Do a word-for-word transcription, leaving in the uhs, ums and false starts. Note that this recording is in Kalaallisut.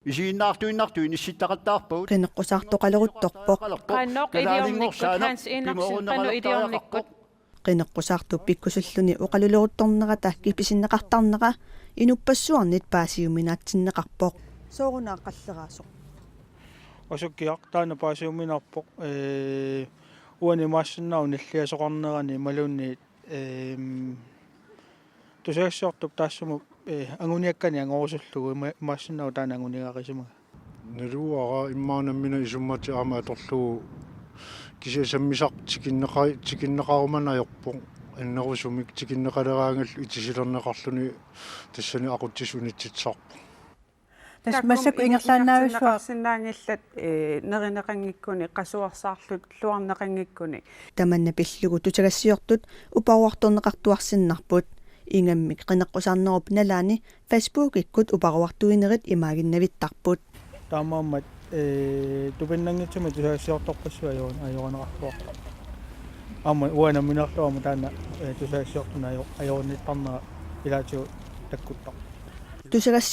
Isiginnaartuinnartut inissittaqattaarpagut. Qineqqusaartoqaleruttorpoq. Qaannooq iliornikkut, Hans Enoksen, qanoq iliornikkut? Qineqqusaartup pikkusulluni oqaluleruttornerata kipisinneqartarnera inuppassuarnit paasiuminaatsinneqarpoq. Sooruna qalleraasoq? Usukkiaq taanna paasiuminarpoq, ee, uani imaassinnaavoq nilliasoqarnerani imaluunniit, eem, tusagassiortup taassuma, ee, anguniakkani angorusullugu ima-, imaassinnaavoq taanna anguniagaqisimagaa. Naluara immaqa nammineq isummatit aamma atorlugu kisianni sammisaq tikinneqa-, tikinneqarumaneq ajorpoq. Annerusumik tikinneqaleraangallu itisilerneqarluni tassani aqutsisuunissitsisarpoq. Tassa massakkut ingerlaannavissua- ingerlaannarsinnaanngillat, ee, nerineqanngikkuni, qasuersaarluarneqanngikkuni. Tamanna pillugu tusagassiortut uparuartorneqartuarsinnarput. Ingammik qineqqusaarnerup nalaani Facebookikkut uparuartuinerit imaaginnavittarput. Taamaammat, ee, tupinnanngitsumik tusagassiortorpassuit ajo-, ajorineqarluarput. Aamma uanga nammineerlunga aamma taanna, ee, tusagassiortunut ajo-, ajorinittarnera ilaatigut takkuttoq. Tusagas-